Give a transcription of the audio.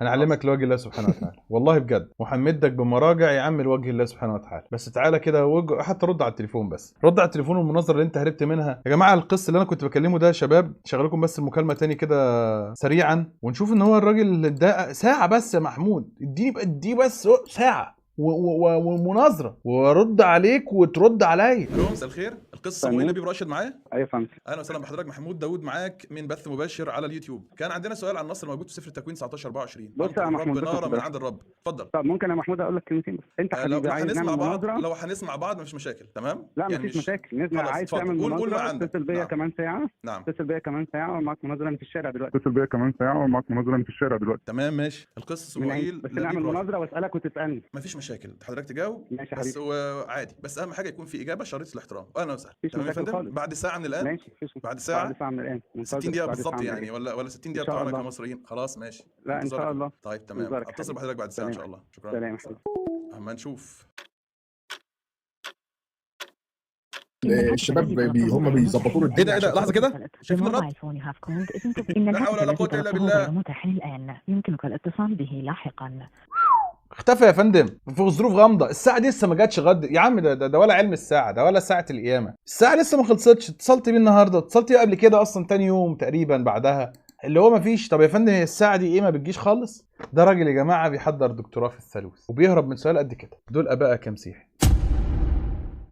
هنعلمك لوجه الله سبحانه وتعالى، والله بجد، وهنمدك بمراجع يا عم لوجه الله سبحانه وتعالى. بس تعالى كده حتى رد على التليفون، بس رد على التليفون والمناظرة اللي انت هربت منها. يا جماعة القصة اللي انا كنت بكلمه ده يا شباب، شغلكم بس المكالمة تاني كده سريعا ونشوف ان هو الراجل ده ساعة بس يا محمود، اديني بس ساعة ومناظره وارد عليك وترد عليا. الو مساء الخير، القس صموئيل لبيب راشد معايا؟ ايوه فندم. اهلا وسهلا بحضرتك، محمود داوود معاك من بث مباشر على اليوتيوب. كان عندنا سؤال عن النص الموجود في سفر التكوين 19:24. بص يا محمود، نارا من عند الرب، اتفضل. طب ممكن يا محمود اقول لك كلمتين بس؟ انت حبيبي عايز نعمل مناظرة؟ لو هنسمع بعض مفيش مشاكل، تمام؟ لا يعني مفيش مشاكل، نسمع. عايز تعمل مناظرة اتصل بيا كمان ساعة. نعم اتصل بيا كمان ساعة ومعاك مناظرة في الشارع دلوقتي. اتصل بيا كمان ساعة ومعاك مناظرة في الشارع دلوقتي. تمام ماشي. القس صموئيل بس نعمل مناظرة واسالك وتسالني. مفيش مشاكل، حضرتك تجاوب ماشي بس عادي، بس اهم حاجة يكون في اجابه شريط الاحترام. اهلا وسهلا. تمام يا فندم، بعد ساعة من الان. ماشي، بعد ساعة، بعد ساعة من الان، 60 دقيقة بالظبط يعني، ولا 60 دقيقة بتوعنا كمصريين. خلاص ماشي، لا ان شاء الله. طيب تمام، اتصل بحضرتك بعد ساعة ان شاء الله. شكرا. سلام. اما نشوف الشباب هم بيظبطوا له الدنيا. ايه ده لحظة كده، شايفين الرد؟ لا حول ولا قوة الا بالله. متاح الان، يمكنك الاتصال به لاحقا. اختفى يا فندم في ظروف غامضة، الساعة دي لسه ما جاتش غد يا عم. ده ولا علم الساعة، ده ولا ساعة القيامة، الساعة لسه ما خلصتش. اتصلت بيه النهارده، اتصلت بيه قبل كده اصلا تاني يوم تقريبا بعدها، اللي هو ما فيش. طب يا فندم هي الساعة دي ايه ما بتجيش خالص؟ ده راجل يا جماعة بيحضر دكتوراه في الثالوث وبيهرب من سؤال قد كده. دول ابائك يا مسيحي.